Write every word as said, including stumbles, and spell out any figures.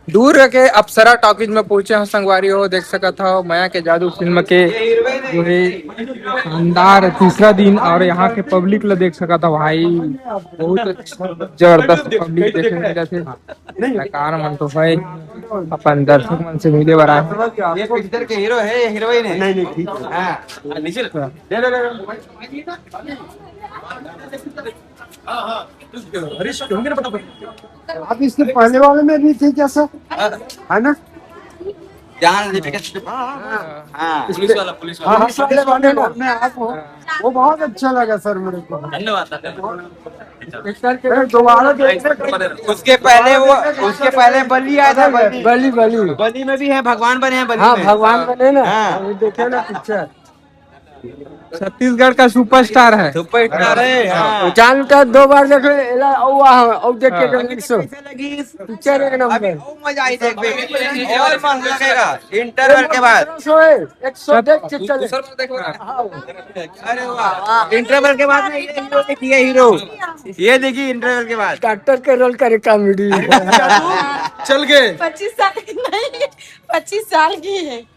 दूर के अप्सरा टॉकीज में पहुंचे हो संगवारी हो, देख सकत हो मया के जादू फिल्म के जो है शानदार तीसरा दिन, और यहाँ के पब्लिक ला देख सकत हो भाई, बहुत अच्छा जबरदस्त पब्लिक देखे मिल जाथे। कलाकार मन तो है, अपन दर्शक मन से मिले बर आए। ये पिक्चर के हीरो है या हीरोइन है? नहीं, नहीं, ठीक है। हाँ। हाँ, नीचे रखो। ले, ले, ले, ले। हाँ, हाँ। हरीश, क्यों नहीं पता? आप इसके पहले वाले में भी थे क्या सर? हाँ। है ना? जहाँ लिपिका, हाँ, हाँ, हाँ। हाँ। पुलिस वाला, पुलिस हाँ, वाला। हाँ, पहले वाले में आप हो। वो बहुत अच्छा लगा सर मेरे को। धन्यवाद, धन्यवाद। फिर दोबारा देखने को उसके पहले वो, उसके पहले बली आया था, बली। बली, बली। बली में भी है, भगवान बने हैं बली हाँ, में। भगवान बने ना। हाँ। अभी देखे ना पिक्चर। छत्तीसगढ़ का सुपरस्टार है। सुपरस्टार है, हाँ। जान का दो बार देख ले, एला, ओ, वाह, ओ, देख के हाँ। देख ले, सो। कैसे लगी? पिक्चर एक नंबर। अभी और मजा आई देख बे। और मन लगेगा इंटरवल के बाद। सो है, एक सौ देख के चले। दूसरा बार देखो ना। हाँ। अरे वाह, इंटरवल के बाद में ये हीरो ने किया हीरो। ये देखिए इंटरवल के बाद। डॉक्टर के रोल करे कॉमेडी। चल गए। पच्चीस साल की नहीं, पच्चीस साल की है।